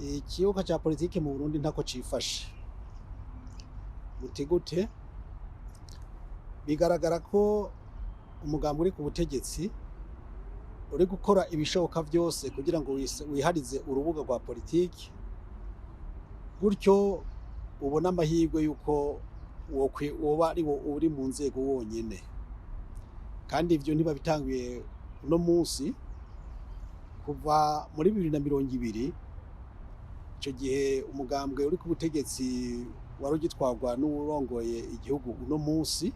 Ikibuga ca politike mu Burundi ntako cifashe. Muti gute? Bigaragara ko umugambi uri ku butegetsi uri gukora ibishoboka vyose kugira ngo wiharize urubuga rwa politiki, gutyo ubone amahirwe yuko woba ari wo uri mu nzego wonyene. Kandi ivyo ntibabitanguye uno munsi, kuva muri 2020, ico gihe umugambwe uri ku butegetsi wari ugitwarwa n'uwurongoye igihugu uno munsi,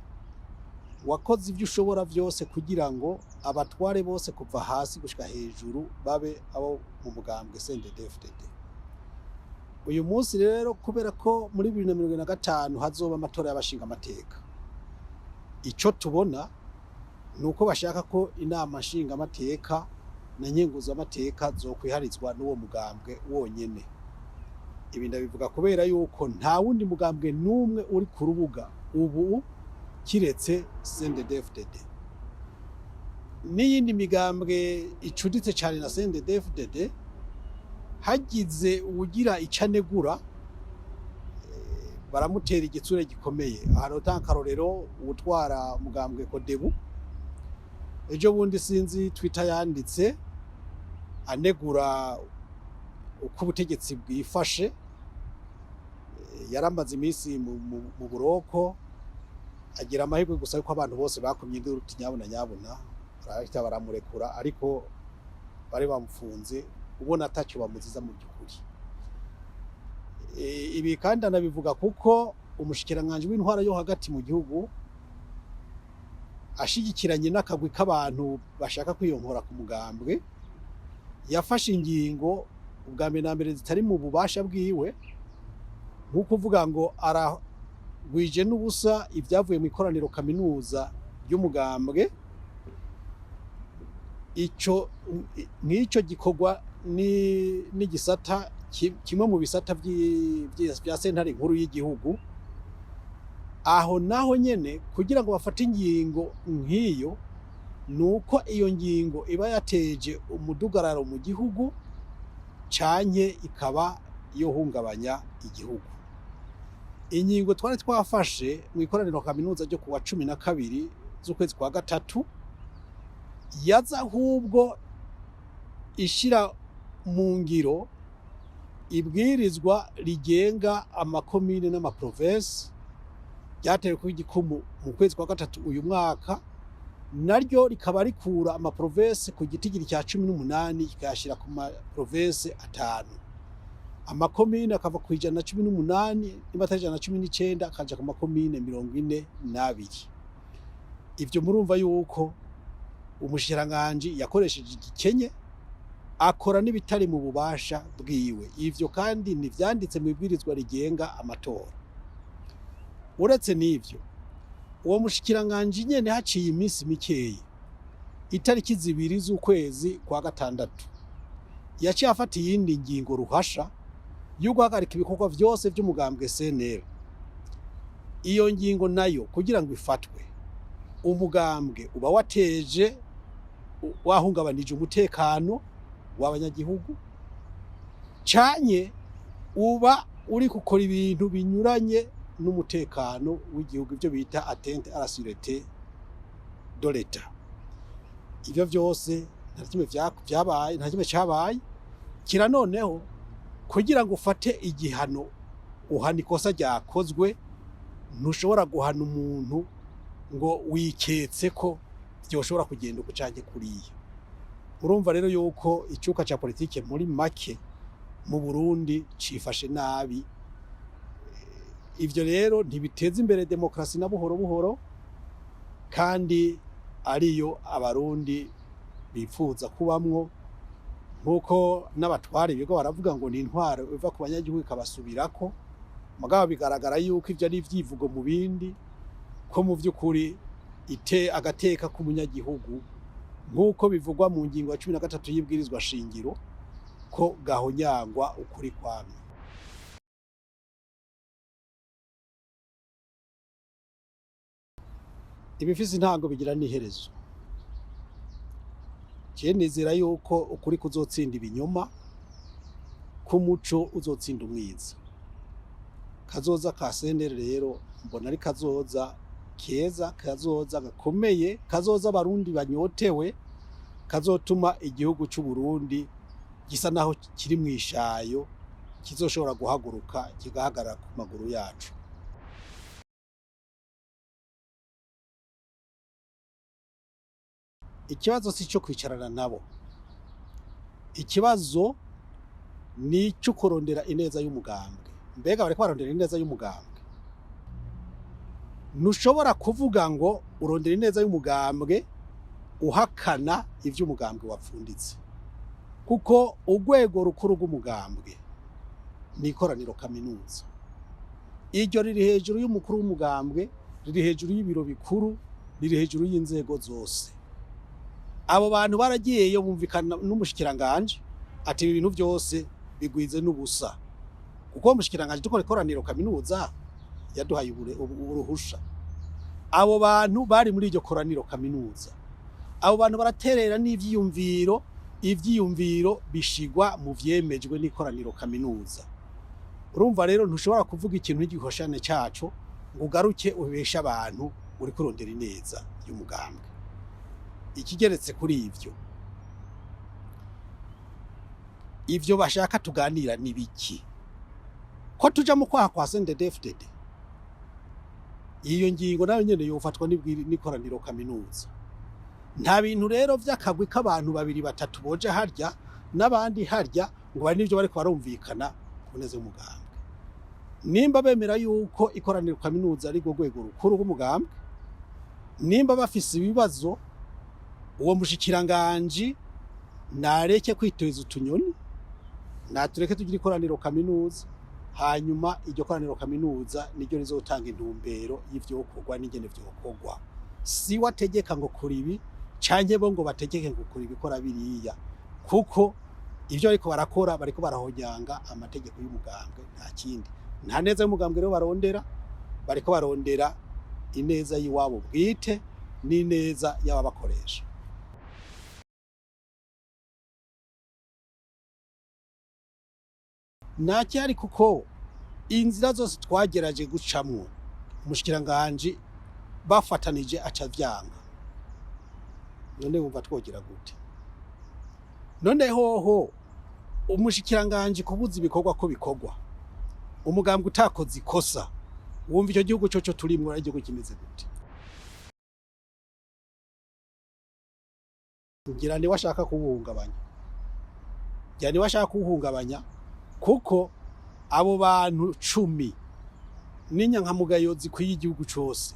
wakoze ivyo ushobora vyose kugira ngo abatware bose kuva hasi gushika hejuru babe abo mu mugambwe CNDD-FDD. Uyu munsi rero, kubera ko muri 2025 hazoba amatora y'abashingamateka, ico tubona ni uko bashaka ko inama nshingamateka na nkenguzamateka zokwiharizwa n'uwo mugambwe wonyene. Ibi ndabivuga kubera yuko nta wundi mugambwe n'umwe uri ku rubuga ubu kiretse CNDD-FDD. N'iyindi migambwe icuditse cane na CNDD-FDD, hagize uwugira ico anegura, baramutera igitsure gikomeye. Aha notanga akarorero: uwutwara umugambwe CODEBU, ejo bundi sinzi Twitter yanditse anegura uko ubutegetsi bwifashe. Yaramaze iminsi mu buroko, agira amahirwe gusa yuko abantu bose bakomye induru uti nyabuna nyabuna, barahita baramurekura, ariko bari bamufunze ubona atacyo bamuziza mu by'ukuri. Ibi kandi anabivuga kuko umushikiranganji w'intwara yo hagati mu gihugu ashigikiranye n'akagwi k'abantu bashaka kwiyonkora ku mugambwe, yafashe ingingo ubwa mbere na mbere zitari mu bubasha bwiwe, nko kuvuga ngo aragwije n'ubusa ibyavuye mu ikoraniro kaminuza ry'umugambwe. Ico nk'icyo gikorwa ni n'igisata kimwe mu bisata vya sentare nkuru y'igihugu. Aho naho nyene kugira ngo bafate ingingo nk'iyo, nuko iyo ngingo iba yateje umudugararo mu gihugu canke ikaba yohungabanya igihugu. Ingingo twari twafashe mu ikoraniro kaminuza ryo kuwa 12 z'ukwezi kwa gatatu yaza ahubwo ishira mu ngiro ibwirizwa rigenga amakomine n'amaprovensi ryatewe ku igikumu mu kwezi kwa gatatu uyu mwaka, naryo rikaba rikura amaprovensi ku gitigiri cya 18 kikayashyira ku maprovensi 5, amakomine akava ku 118, niba atari 119, akaja ku makomine 42. Ivyo murumva yuko umushikiranganji yakoresheje igikenye, akora n'ibitari mu bubasha bwiwe. Ivyo kandi ntivyanditse mu ibwirizwa rigenga amatora. Uretse n'ivyo, uwo mushikiranganji nyene haciye iminsi mikeyi, itariki 2 z'ukwezi kwa gatandatu, yaciye afata iyindi ngingo ruhasha yo guhagarika ibikorwa vyose vy'umugambwe CNL. Iyo ngingo nayo kugira ngo ifatwe, umugambwe uba wateje, wahungabanije umutekano w'abanyagihugu, canke uba uri gukora ibintu binyuranye n'umutekano w'igihugu, ivyo bita atteinte à la sûreté de l'État. Ivyo vyose nta kimwe vyabaye, nta kimwe cabaye. Kira noneho kugira ngo ufate igihano, uhana ikosa ryakozwe. Ntushobora guhana umuntu ngo wiketse ko vyoshobora kugenda uku canke kuriya. Urumva rero yuko icuka ca politike muri make mu Burundi cifashe nabi. Ivyo rero ntibiteza imbere demokarasi na buhoro buhoro, kandi ariyo Abarundi bipfuza kubamwo, nk'uko n'abatware bigo baravuga ngo ni intwaro iva ku banyagihugu ikabasubirako. Mugabo bigaragara yuko ivyo ari ivyivugo mu bindi, ko mu vy'ukuri ite agateka k'umunyagihugu, nk'uko bivugwa mu ngingo ya 13 y'ibwirizwa shingiro, ko gahonyangwa ukuri kwamye. Ibifise intango bigira n'iherezo. Je nizera yuko ukuri kuzotsinda ibinyoma, Ko umuco uzotsinda umwiza. Kazoza ka CNL rero mbona ari kazoza keza, kazoza gakomeye, kazoza Abarundi banyotewe, kazotuma igihugu c'u Burundi gisa naho kiri mw'ishayo kizoshobora guhaguruka kigahagarara ku maguru yacu. Ikibazo si ico kwicarana nabo, ikibazo ni ico kurondera ineza y'umugambwe. Mbega bariko barondera ineza y'umugambwe? Ntushobora kuvuga ngo urondera ineza y'umugambwe uhakana ivyo umugambwe wapfunditse, kuko urwego rukuru rw'umugambwe ni ikoraniro kaminuza. Iryo riri hejuru y'umukuru w'umugambwe, riri hejuru y'ibiro bikuru, riri hejuru y'inzego zose. Abo bantu baragiyeyo bumvikana n'umushikiranganje ati ibi bintu byose bigwize n'ubusa, kuko umushikiranganje dukora ikoraniro kaminuza yaduhaye uruhusha. Abo bantu bari muri iryo koraniro kaminuza, abo bantu baraterera n'ivyiyumviro, ivyiyumviro bishigwa mu vyemejwe n'ikoraniro kaminuza. Urumva rero ntushobora kuvuga ikintu n'igihoshane caco ngo ugaruke ubeshe abantu uri kurondera ineza y'umugambwe. Ikigeretse kuri ivyo, ivyo bashaka tuganira ni biki? Ko tuja mu kwaha kwa CNDD-FDD, iyo ngingo nayo nyene yofatwa n'ikoraniro kaminuza. Nta bintu rero vy'akagwi k'abantu babiri batatu boja harya n'abandi harya ngo bari n'ivyo bariko barumvikana ku neza y'umugambwe. Nimba bemera yuko ikoraniro kaminuza ari rwo rwego rukuru rw'umugambwe, nimba bafise ibibazo, uwo mushikiranganji nareke kwiteza utunyoni, natureke tugire ikoraniro kaminuza, hanyuma iryo koraniro kaminuza niryo rizotanga intumbero y'ivyokorwa n'ingene vyokorwa. Si we ategeka ngo kora ibi canke bo ngo bategeke ngo kora ibikora biriya, kuko ivyo bariko barakora bariko barahonyanga amategeko y'umugambwe, nta kindi. Nta neza y'umugambwe rero barondera, bariko barondera ineza y'iwabo bwite n'ineza y'ababakoresha. Ntacyari, kuko inzira zose twagerageje gucamwo umushikiranganji bafatanije aca vyanga. None wumva twogira gute? None hoho umushikiranganji kubuza ibikorwa ko bikorwa, umugambwe utakoze ikosa, wumva icyo gihugu coco turimwo ari igihugu kimeze gute? Ngira niwe ashaka kuwuhungabanya, ngira niwe ashaka kuwuhungabanya, kuko abo bantu 10 n'inyankamugayo zikwiye igihugu cose,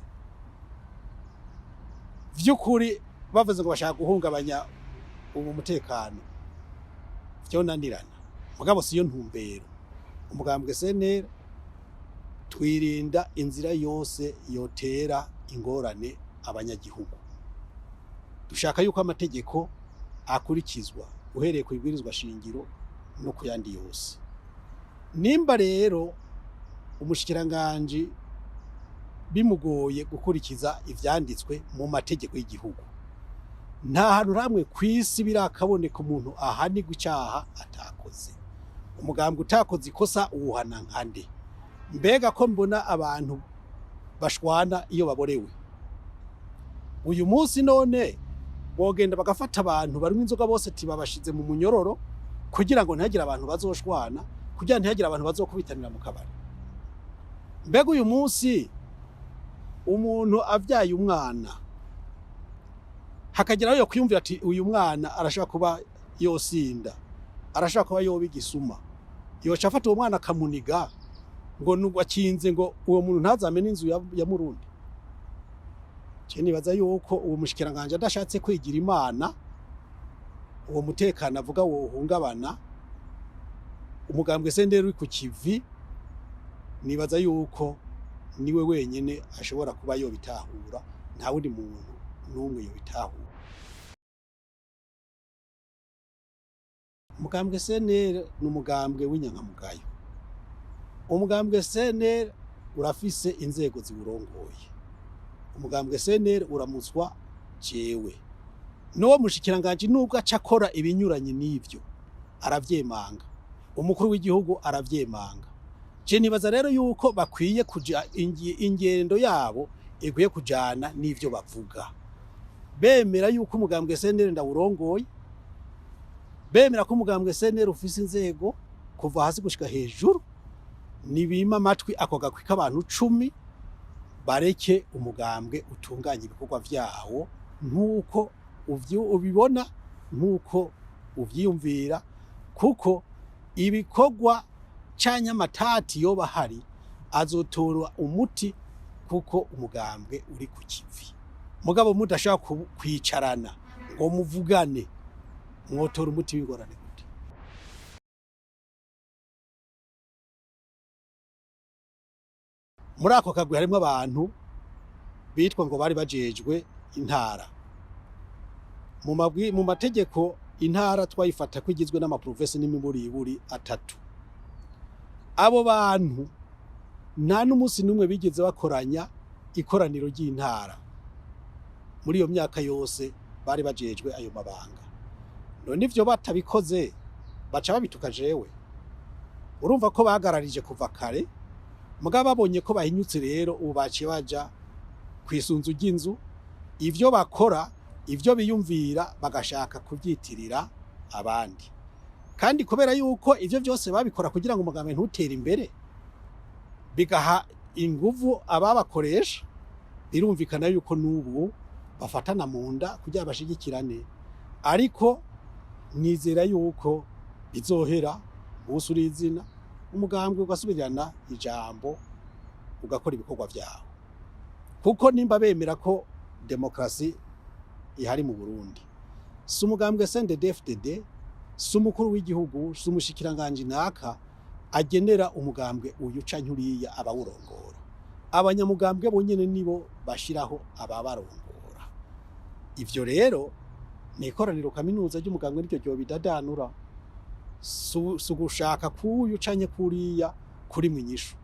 vy'ukuri bavuze ngo bashaka guhungabanya ubu mutekano vyonanirana. Mugabo siyo ntumbero. Umugambwe CNL twirinda inzira yose yotera ingorane abanyagihugu. Dushaka yuko amategeko akurikizwa uhereye ku ibwirizwa shingiro no ku yandi yose. Nimba rero umushikiranganji bimugoye gukurikiza ivyanditswe mu mategeko y'igihugu, nta hantu hamwe kw'isi birakaboneka umuntu ahanirwa icaha atakoze. Umugambwe utakoze ikosa uwuhana nkande? Mbega ko mbona abantu bashwana iyo baborewe uyu munsi, none bogenda bagafata abantu barimo inzoga bose tibabashize mu munyororo kugira ngo ntihagire abantu bazoshwana, kugira ntihagire abantu bazokubitanira mu kabari? Mbega uyu munsi umuntu avyaye umwana hakageraho yo kwiyumvira ati uyu mwana arashobora kuba yosinda, arashobora kuba yoba igisuma, yoca afata uwo mwana akamuniga ngo nubwo akinze ngo uwo muntu ntazamene inzu ya Murundi? Je nibaza yuko uwo mushikiranganje adashatse kwigira Imana, uwo mutekano avuga wohungabana, umugambwe CNL uri ku kivi, nibaza yuko niwe wenyene ashobora kuba yobitahura, nta wundi muntu n'umwe yobitahura. Umugambwe CNL ni umugambwe w'inyankamugayo. Umugambwe CNL urafise inzego ziwurongoye. Umugambwe CNL uramutswa jewe. N'uwo mushikiranganje nubwo aca akora ibinyuranye n'ivyo aravyemanga. Umukuru w'igihugu aravyemanga. Je nibaza rero yuko bakwiye kuja ingendo yabo ikwiye kujana n'ivyo bavuga, bemera yuko umugambwe CNL ndawurongoye, bemera ko umugambwe CNL ufise inzego kuva hasi gushika hejuru. Nibima amatwi ako gakwi k'abantu 10, bareke umugambwe utunganye ibikorwa vyawo nk'uko ubibona, nk'uko uvyiyumvira, kuko ibikorwa canke amatati yoba ahari azotora umuti, kuko umugambwe uri ku kivi. Mugabo mudashaka kwicarana ngo muvugane, mwotora umuti w'ingorane gute? Muri ako kagwi harimwo abantu bitwa ngo bari bajejwe intara. Mu mategeko intara twayifata ko igizwe n'amaprovinsi n'imiburiburi atatu. Abo bantu nta n'umunsi n'umwe bigeze bakoranya ikoraniro ry'intara muri iyo myaka yose bari bajejwe ayo mabanga. None ivyo batabikoze baca babituka jewe? Urumva ko bahagararije kuva kare, mugabo babonye ko bahinyutse rero ubu baciye baja kw'isunzu ry'inzu, ivyo bakora, ivyo biyumvira, bagashaka kubyitirira abandi. Kandi kubera yuko ivyo vyose babikora kugira ngo umugambi ntutere imbere, bigaha inguvu ababakoresha, birumvikana yuko n'ubu bafatana mu nda kugira bashigikirane. Ariko nizera yuko bizohera umunsi urizina, umugambwe ugasubirana ijambo, ugakora ibikorwa vyawo. Kuko nimba bemera ko demokrasi ihari mu Burundi, si umugambwe CNDD-FDD, si umukuru w'igihugu, si umushikiranganji naka agenera umugambwe uyu canke uriya abawurongora. Abanyamugambwe bonyene nibo bashiraho ababarongora. Ivyo rero ni ikoraniro kaminuza ry'umugambwe niryo ryobidadanura. Si ugushaka k'uyu canke kuriya kuri mwinyishu.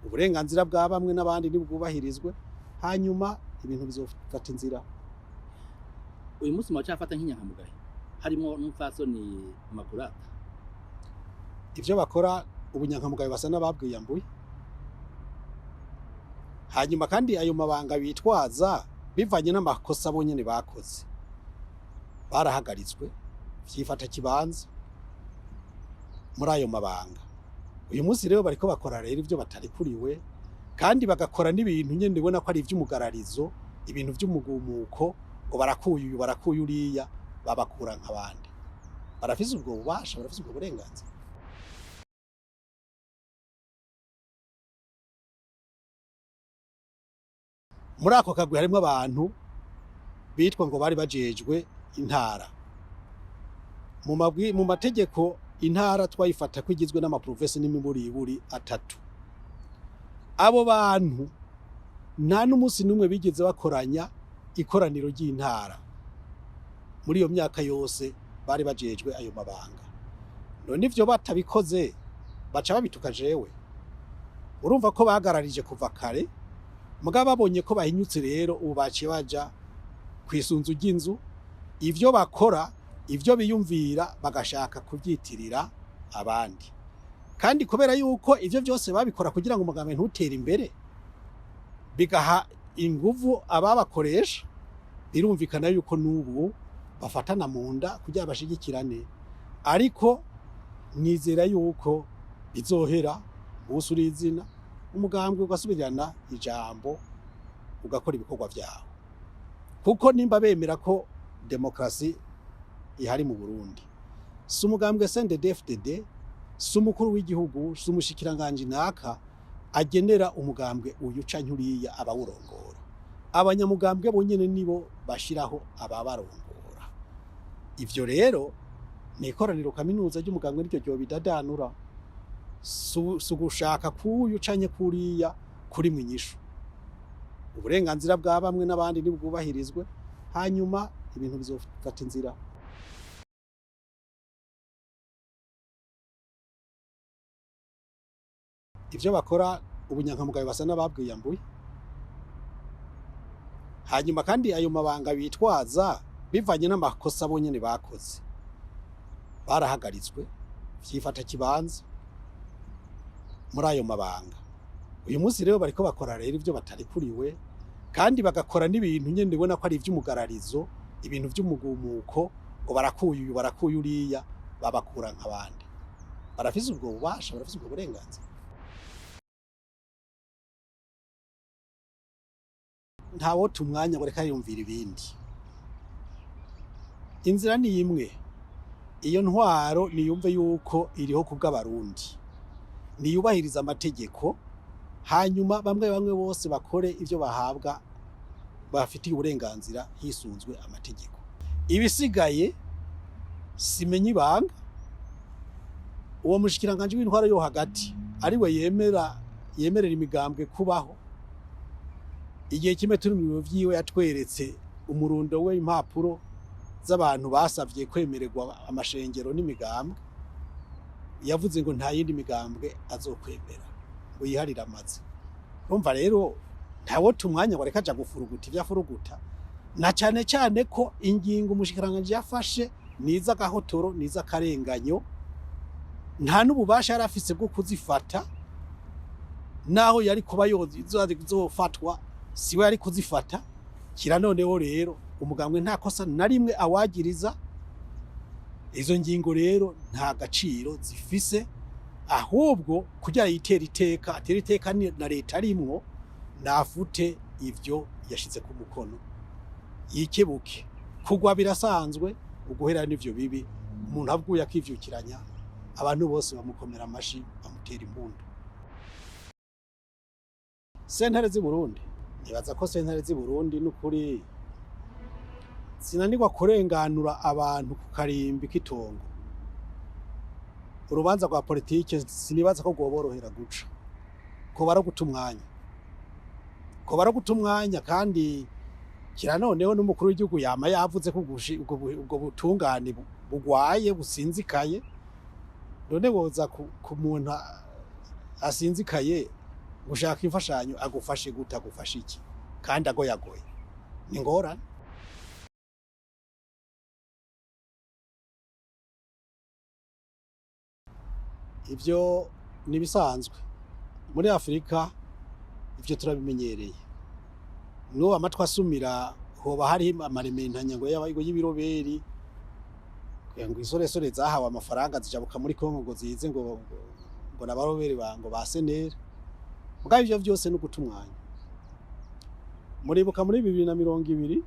Uburenganzira bwa bamwe n'abandi nibwubahirizwe, hanyuma ibintu bizofata inzira. Uyu munsi muracafata nk'inyankamugayo harimo n'umupfasoni Makurata? Ivyo bakora, ubunyankamugayo basa n'ababwiyambuye. Hanyuma kandi ayo mabanga bitwaza, bivanye n'amakosa bonyene bakoze, barahagaritswe vyifata kibanza muri ayo mabanga. Uyu munsi rero bariko bakora rero ivyo batarikuriwe, kandi bagakora n'ibintu nyene ubona ko ari ivy'umugararizo, ibintu vy'umugumuko, ngo barakuye uyu, barakuye uriya. Babakura nk'abandi? Barafise ubwo bubasha? Barafise ubwo burenganzira? Muri ako kagwi harimwo abantu bitwa ngo bari bajejwe intara. Mu mategeko intara twayifata ko igizwe n'amaprovinsi n'imiburiburi atatu. Abo bantu nta n'umunsi n'umwe bigeze bakoranya ikoraniro ry'intara muri iyo myaka yose bari bajejwe ayo mabanga. None ivyo batabikoze baca babituka jewe? Urumva ko bahagararije kuva kare, mugabo babonye ko bahinyutse rero ubu baciye baja kw'isunzu ry'inzu, ivyo bakora, ivyo biyumvira, bagashaka kubyitirira abandi. Kandi kubera yuko ivyo vyose babikora kugira ngo umugambi ntutere imbere, bigaha inguvu ababakoresha, birumvikana yuko n'ubu bafatana mu nda kugira bashigikirane. Ariko nizera yuko bizohera umunsi urizina, umugambwe ugasubirana ijambo, ugakora ibikorwa vyawo. Kuko nimba bemera ko demokrasi ihari mu Burundi, si umugambwe CNDD-FDD, si umukuru w'igihugu, si umushikiranganji naka agenera umugambwe uyu canke uriya abawurongora. Abanyamugambwe bonyene nibo bashiraho ababarongora. Ivyo rero ni ikoraniro kaminuza ry'umugambwe niryo ryobidadanura. Si ugushaka k'uyu canke kuriya kuri mwinyishu. Uburenganzira bwa bamwe n'abandi nibwubahirizwe, hanyuma ibintu bizofata inzira. Ivyo bakora, ubunyankamugayo basa n'ababwiyambuye. Hanyuma kandi ayo mabanga bitwaza, bivanye n'amakosa bonyene bakoze, barahagaritswe. Vyifata kibanza muri ayo mabanga. Uyu munsi rero bariko bakora rero ivyo batarikuriwe, kandi bagakora n'ibintu nyene ubona ko ari ivy'umugararizo, ibintu vy'umugumuko, ngo barakuye uyu, barakuye uriya, babakura nk'abandi. Barafise ubwo bubasha, barafise ubwo burenganzira? Ntawota umwanya ngo reka yumvira ibindi. Inzira ni imwe. Iyo ntwaro niyumve yuko iriho kubw'Abarundi, niyubahiriza amategeko, hanyuma bamwe bamwe bose bakore ivyo bahabwa, bafitiye uburenganzira hisunzwe amategeko. Ibisigaye simenya ibanga. Uwo mushikiranganji w'intwaro yo hagati ariwe yemera, yemerera imigambwe kubaho. Igihe kimwe turi mu biro vyiwe yatweretse umurundo w'impapuro z'abantu basavye kwemererwa amashengero n'imigambwe. Yavuze ngo nta yindi migambwe azokwemera, ngo yiharire amaze. Urumva rero ntawota umwanya ngo reka aja gufuruguta ivyo afuruguta, na cane cane ko ingingo umushikiranganji yafashe niza agahotoro, niza akarenganyo, nta n'ububasha yari afise bwo kuzifata. Naho yari kuba yozofatwa, siwe yari kuzifata. Kira noneho rero umugambwe nta kosa na rimwe awagiriza. Izo ngingo rero nta gaciro zifise, ahubwo kugira yitere iteka, atere iteka na leta arimwo, nafute ivyo yashize ku mukono, yikebuke. Kugwa birasanzwe, uguhera n'ivyo bibi. Umuntu avuye akivyukiranya, abantu bose bamukomera amashi, bamutera impundu. Sentare z'i Burundi, nibaza ko sentare z'i Burundi n'ukuri zinanirwa kurenganura abantu ku karimbi k'itongo. Urubanza rwa politike sinibaza ko rwoborohera guca, koba ari uguta umwanya, koba ari uguta umwanya. Kandi kira noneho n'umukuru w'igihugu yama yavuze ko ubwo butungane bugwaye, businzikaye. None woza ku muntu asinzikaye gushaka imfashanyo, agufashe gute? Agufashe iki kandi agoyagoye? Ni ngorane. Ivyo ni ibisanzwe muri Afurika, ivyo turabimenyereye. N'ubu amatwi asumira hoba hari amarementanya ngo y'ibiroberi, ngo isoresore zahawe amafaranga zijabuka muri Kongo ngo zize ngo n'abaroberi ba ngo ba senere. Mugabo ivyo vyose ni uguta umwanya. Muribuka muri 2020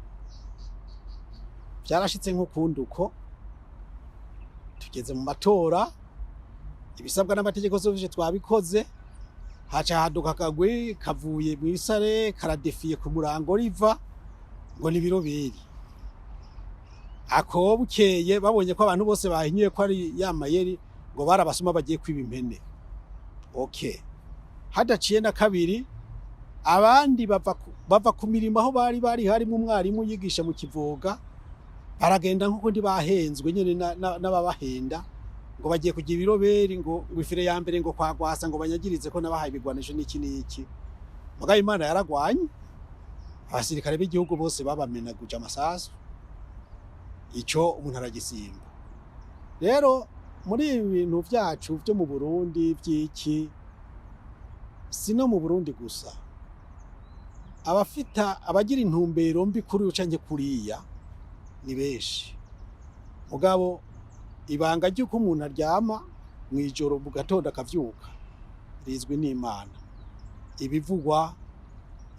vyarashitse nk'ukundi uko tugeze mu matora, ibisabwa n'amategeko zose twabikoze, haca haduka akagwi kavuye mw'isare karadefiye ku murango riva ngo ni biroberi. Ako bukeye babonye ko abantu bose bahinyuye ko ari ya mayeri, ngo barabasuma bagiye kwiba impene. Okay, hadaciye na kabiri abandi bava ku mirimo aho bari bari, harimo umwarimu yigisha mu Kivoga, baragenda nk'uko ntibahenzwe nyene n'ababahenda ngo bagiye kugira ibiroberi, ngo ifire ya mbere ngo kwagwasa, ngo banyagirize ko nabahaye ibigwanisho n'iki n'iki. Mugabo Imana yaragwanye, abasirikare b'igihugu bose babamenaguje amasasu. Ico umuntu aragisimba. Rero muri ibi bintu vyacu vyo mu Burundi vy'iki, si no mu Burundi gusa, abafita abagira intumbero mbi kuri uyu canke kuriya ni benshi. Mugabo ibanga ry'uko umuntu aryama mw'ijoro mu gatondo akavyuka rizwi n'Imana. Ibivugwa,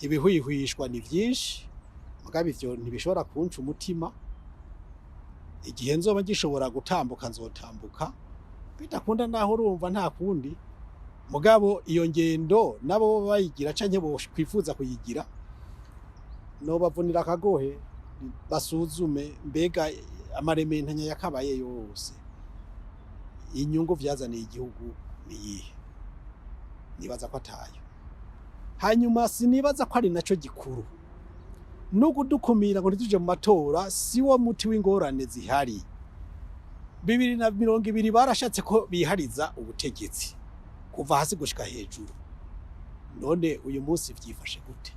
ibihwihwishwa ni vyinshi, mugabo ivyo ntibishobora kunca umutima. Igihe nzoba ngishobora gutambuka nzotambuka, bidakunda naho urumva nta kundi. Mugabo iyo ngendo nabo boba bayigira canke bokwifuza kuyigira, nobavunira akagohe basuzume mbega amarementanya yakabaye yose, inyungu vyazaniye igihugu niyihe? Nibaza ko atayo. Hanyuma sinibaza ko ari naco gikuru. No kudukumira ngo ntituje mu matora si wo muti w'ingorane zihari. 2020 barashatse ko bihariza ubutegetsi kuva hasi gushika hejuru. None uyu munsi vyifashe gute?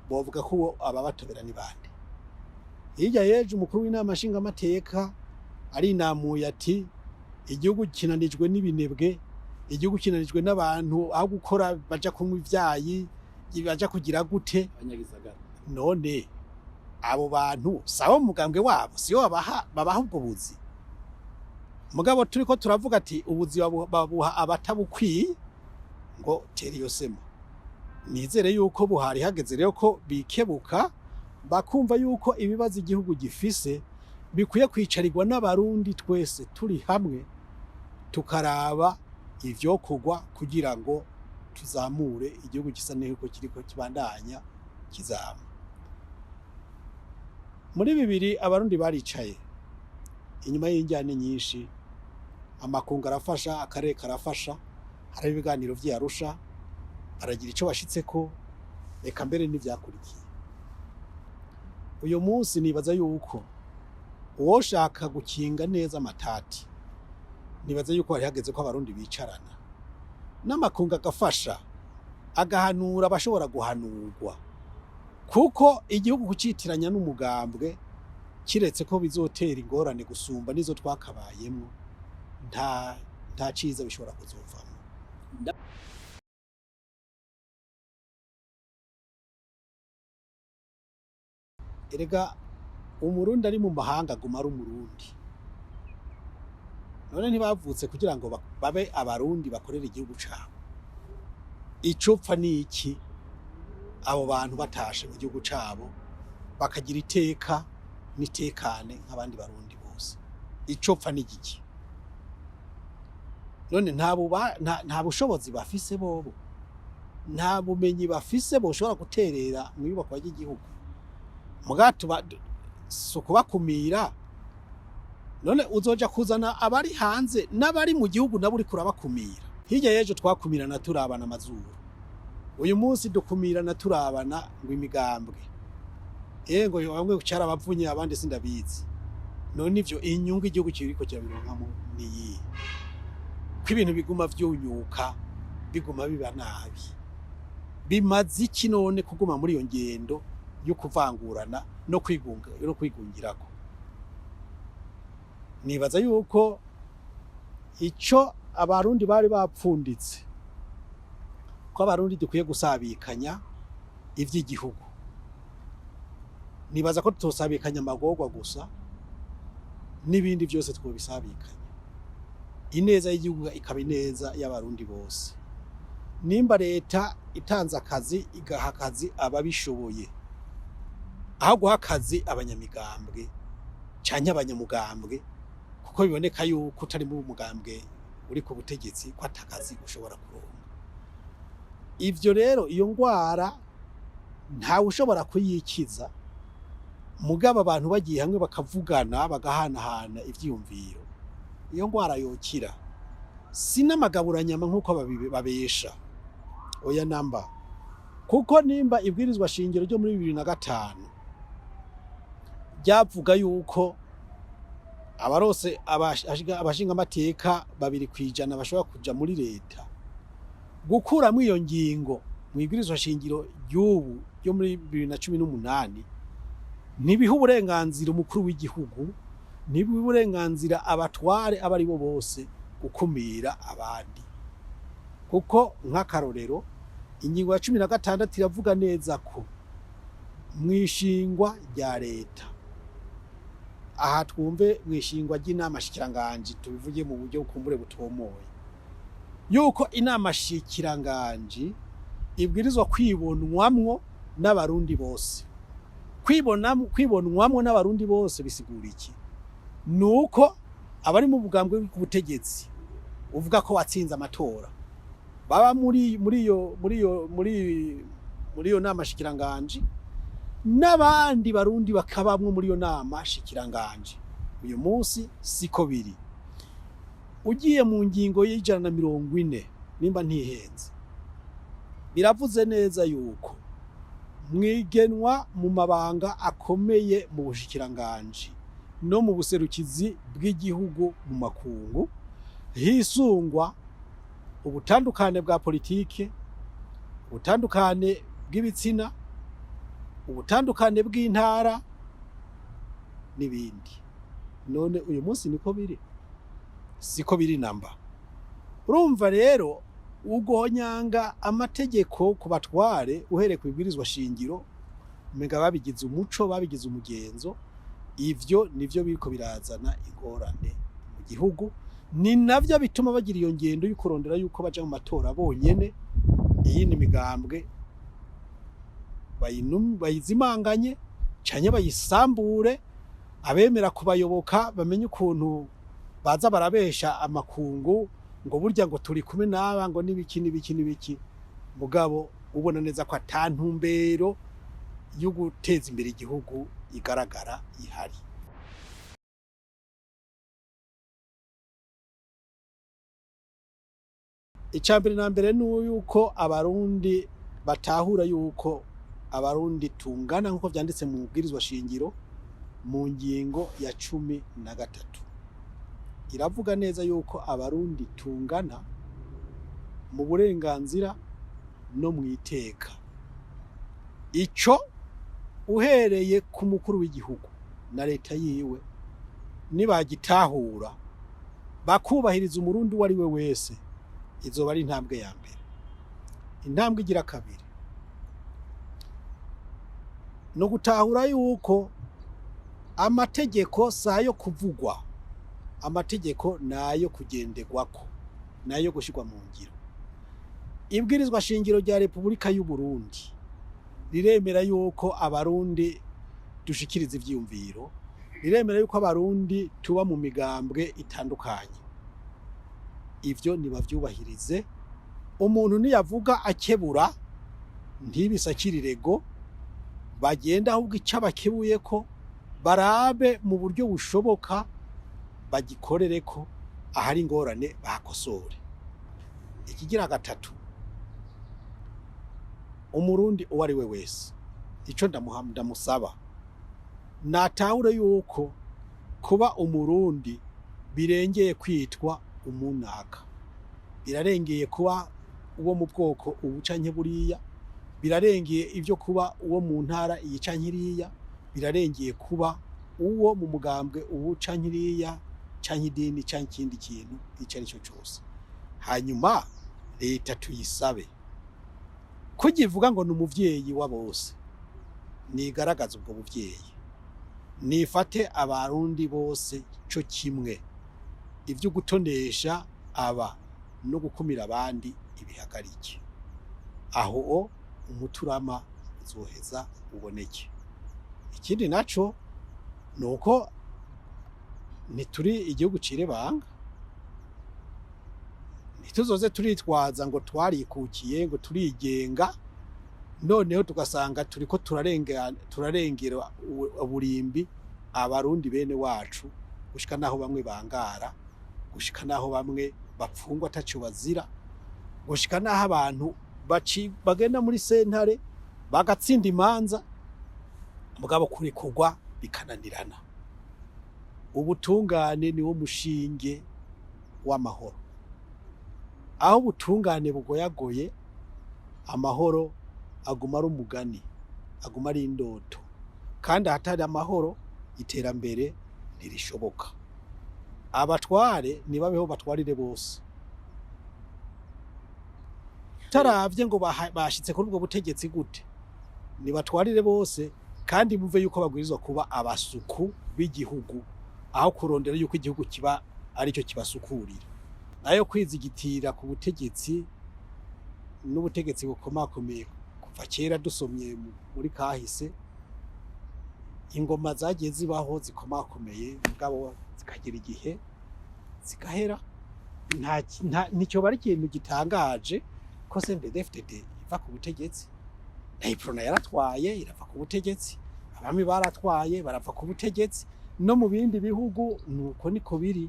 Bovuga ko ababatobera ni bande? Hirya y'ejo umukuru w'inama nshingamateka arinamuye ati Igihugu kinanijwe n'ibinebwe, igihugu kinanijwe n'abantu aho gukora baja kunywa ivyayi, baja kugira gute? Abanyagisagara. None abo bantu sabo mugambwe wabo siyo babaha ubwo buzi? Mugabo turiko turavuga ati ubuzi babuha abatabukwiye, ngo tera iyo sema. Nizere yuko buhari hageze rero ko bikebuka, bakumva yuko ibibazo igihugu gifise bikwiye kwicarirwa n'Abarundi twese turi hamwe, tukaraba ivyokorwa kugira ngo tuzamure igihugu gisa n'uko kiriko kibandanya kizama. Muri bibiri Abarundi baricaye inyuma y'injyane nyinshi, amakungu arafasha, akarere karafasha, hari ibiganiro vy'Arusha, baragira ico bashitseko, reka mbere n'ivyakurikiye. Uyu munsi nibaza yuko uwoshaka gukinga neza amatati, nibaza yuko hari hageze ko Abarundi bicarana n'amakungu agafasha, agahanura abashobora guhanurwa, kuko igihugu kucitiranya n'umugambwe, kiretse ko bizotera ingorane gusumba nizo twakabayemwo, nta ciza bishobora kuzovamwo. Erega Umurundi ari mu mahanga aguma ari Umurundi. None ntibavutse kugira ngo babe Abarundi bakorera igihugu cabo? Icopfa ni iki abo bantu batashe mu gihugu cabo bakagira iteka n'itekane nk'abandi Barundi bose? Icopfa ni igiki? None nta bushobozi bafise bobo, nta bumenyi bafise boshobora guterera mu iyubakwa ry'igihugu? Muga si ukubakumira. None uzoja kuzana abari hanze n'abari mu gihugu nabo uriko urabakumira? Hirya y'ejo twakumirana turabana amazuru, uyu munsi dukumirana turabana ngo imigambwe, ngo bamwe carabavunye, abandi sindabizi. None ivyo inyungu igihugu kiriko kirabironkamo ni iyihe, ko ibintu biguma vyunyuka, biguma biba nabi? Bimaze iki none kuguma muri iyo ngendo yo kuvangurana no kwigunga no kwigungirako? Nibaza yuko ico Abarundi bari bapfunditse, ko Abarundi dukwiye gusabikanya ivy'igihugu. Nibaza ko tutosabikanya amagorwa gusa, n'ibindi vyose twobisabikanya, ineza y'igihugu ikaba ineza y'Abarundi bose. Nimba leta itanze akazi, igaha akazi ababishoboye, aho guha akazi abanyamigambwe canke abanyamugambwe, kuko biboneka yuko utari mu mugambwe uri ku butegetsi ko atakazi ushobora kuronka. Ivyo rero, iyo ngwara ntawe ushobora kuyikiza, mugabo abantu bagiye hamwe bakavugana, bagahanahana ivyiyumviro, iyo ngwara yokira. Si n'amagaburanyama nk'uko babesha, oya namba, kuko nimba ibwirizwa shingiro ryo muri 2005 ryavuga yuko abarose abashingamateka 2% bashobora kuja muri leta, gukuramwo iyo ngingo mu ibwirizwa shingiro ry'ubu ryo muri 2018 ntibiha uburenganzira umukuru w'igihugu, ntibiha uburenganzira abatware abo ari bo bose gukumira abandi. Kuko nk'akarorero, ingingo ya 16 iravuga neza ko mw'ishingwa rya leta, aha twumve mw'ishingwa ry'inama shikiranganji, tubivuge mu buryo bukumbure butomoye, yuko inama shikiranganji ibwirizwa kwibonwamwo n'Abarundi bose. Kwibonwamwo n'Abarundi bose bisigura iki? Nuko abari mu bugambwe bw'ubutegetsi uvuga ko watsinze amatora baba muri muri iyo muri iyo muri muri iyo nama shikiranganji, n'abandi Barundi bakabamwo muri iyo nama shikiranganji. Uyu munsi siko biri. Ugiye mu ngingo y'140, nimba ntihenze, biravuze neza yuko mwigenwa mu mabanga akomeye mu bushikiranganji no mu buserukizi bw'igihugu mu makungu hisungwa ubutandukane bwa politike, ubutandukane bw'ibitsina, ubutandukane bw'intara n'ibindi. None uyu munsi niko biri? Siko biri namba. Urumva rero, uguhonyanga amategeko ku batware uhereye ku ibwirizwa shingiro, umenga babigize umuco, babigize umugenzo. Ivyo nivyo biriko birazana ingorane mu gihugu, ni navyo bituma bagira iyo ngendo yo kurondera yuko baja mu matora bonyene, iyindi migambwe bayizimanganye canke bayisambure, abemera kubayoboka bamenye ukuntu baza barabesha amakungu ngo burya ngo turi kumwe n'aba, ngo n'ibiki n'ibiki n'ibiki, mugabo ubona neza ko ata ntumbero yo guteza imbere igihugu igaragara ihari. Icya mbere na mbere ni yuko Abarundi batahura yuko Abarundi tungana, nk'uko vyanditse mu bwirizwa shingiro mu ngingo ya 13. Iravuga neza yuko Abarundi tungana mu burenganzira no mu iteka. Ico uhereye ku mukuru w'igihugu na leta yiwe, nibagitahura bakubahiriza Umurundi uwo ari we wese, izoba ari intambwe ya mbere. Intambwe igira kabiri no gutahura yuko amategeko si ayo kuvugwa, amategeko ni ayo kugenderwako, ni ayo gushyirwa mu ngiro. Ibwirizwa shingiro rya Repubulika y'u Burundi riremera yuko Abarundi dushikiriza ivyiyumviro, riremera yuko Abarundi tuba mu migambwe itandukanye. Ivyo nibavyubahirize. Umuntu niyavuga akebura ntibisakirire bagenda, ahubwo ico abakebuyeko barabe mu buryo bushoboka bagikorereko, ahari ingorane bakosore. Ikigira gatatu, Umurundi uwo ari we wese, ico ndamusaba, natahure yuko kuba Umurundi birengeye kwitwa umunaka, birarengeye kuba uwo mu bwoko ubu canke buriya, birarengeye ivyo kuba uwo mu ntara iyi canke iriya, birarengeye kuba uwo mu mugambwe ubu canke iriya, canke idini, canke ikindi kintu ico ari cyo cose. Hanyuma leta tuyisabe, kugivuga ngo ni umuvyeyi wa bose, nigaragaza ubwo buvyeyi, nifate Abarundi bose co kimwe. Ivyo gutonesha aba no gukumira abandi ibihagarike. Aho o umuturama uzoheza uboneke. Ikindi naco nuko ntituri igihugu cirebanga, ntituzoze turitwaza ngo twarikukiye, ngo turigenga, noneho tugasanga turiko turarengera uburimbi Abarundi bene wacu, gushika naho bamwe bangara, gushika naho bamwe bapfungwa ataco bazira, gushika naho abantu bagenda muri sentare bagatsinda imanza, mugabo kurekurwa bikananirana. Ubutungane niwo mushinge w'amahoro. Aho ubutungane bugoyagoye, amahoro aguma ari umugani, aguma ari indoto, kandi ahatari amahoro iterambere ntirishoboka. Abatware nibabeho batwarire bose, taravye ngo bashitse kuri ubwo butegetsi gute, nibatwarire bose, kandi bumve yuko babwirizwa kuba abasuku b'igihugu, aho kurondera yuko igihugu kiba aricyo kibasukurira. Nayo kwizigitira ku butegetsi n'ubutegetsi bukomakomeye, kuva kera dusomye muri kahise, ingoma zagiye zibaho zikomakomeye, mugabo zikagera igihe zigahera. Nticyoba ari ikintu gitangaje ko CNDD-FDD iva ku butegetsi, na Uprona yaratwaye irava ku butegetsi, abami baratwaye barava ku butegetsi, no mu bindi bihugu nuko niko biri.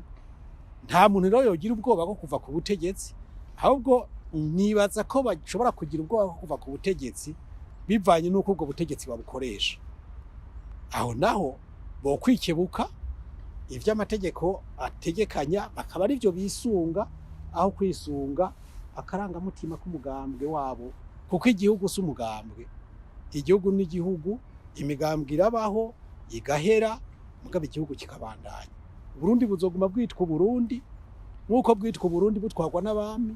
Nta muntu rero yogira ubwoba bwo kuva ku butegetsi, ahubwo nibaza ko bashobora kugira ubwoba bwo kuva ku butegetsi bivanye n'uko ubwo butegetsi babukoresha. Aho naho bokwikebuka, ivyo amategeko ategekanya bakaba arivyo bisunga, aho kwisunga akarangamutima k'umugambwe wabo, kuko igihugu si umugambwe. Igihugu n'igihugu, imigambwe irabaho igahera, mugabo igihugu kikabandanya. Uburundi buzoguma bwitwa Uburundi. Nk'uko bwitwa Uburundi butwarwa n'abami,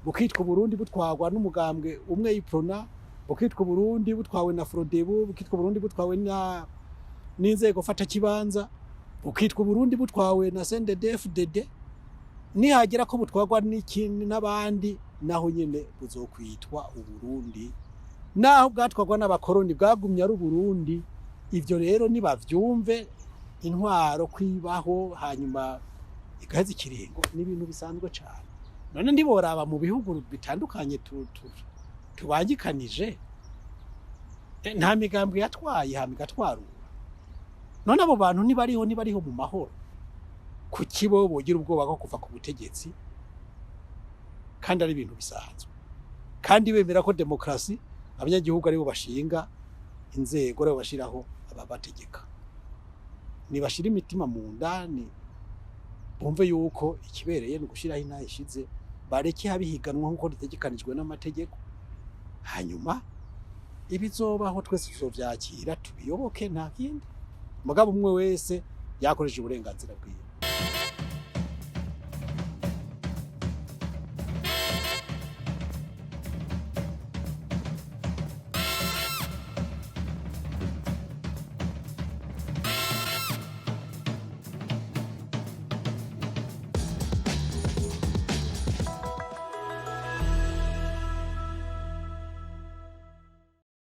bukitwa Uburundi butwarwa n'umugambwe umwe Iprona, bukitwa Uburundi butwawe na Frodebu, bukitwa Uburundi butwawe na n'inzego fatakibanza, bukitwa Uburundi butwawe na CNDD-FDD, nihagera ko butwarwa n'ikindi n'abandi, naho nyene buzokwitwa Uburundi. Naho bwatwarwa n'abakoroni, bwagumye ari Uburundi. Ivyo rero nibavyumve, intwaro kwibaho hanyuma igaheza ikiringo ni ibintu bisanzwe cane. None ntiboraba mu bihugu bitandukanye tubangikanije, nta migambwe yatwaye hama igatwarura? None abo bantu ntibariho mu mahoro? Kuki bo bogira ubwoba bwo kuva ku butegetsi kandi ari ibintu bisanzwe, kandi bemera ko demokarasi abanyagihugu aribo bashinga inzego, aribo bashiraho ababategeka? Nibashira imitima mu nda, ni bumve yuko ikibereye ni ugushiraho intahe ishize, bareke habihiganwa nk'uko ritegekanijwe n'amategeko, hanyuma ibizobaho twese tuzovyakira, tubiyoboke, nta kindi. Mugabo umwe wese yakoresheje uburenganzira bwiwe.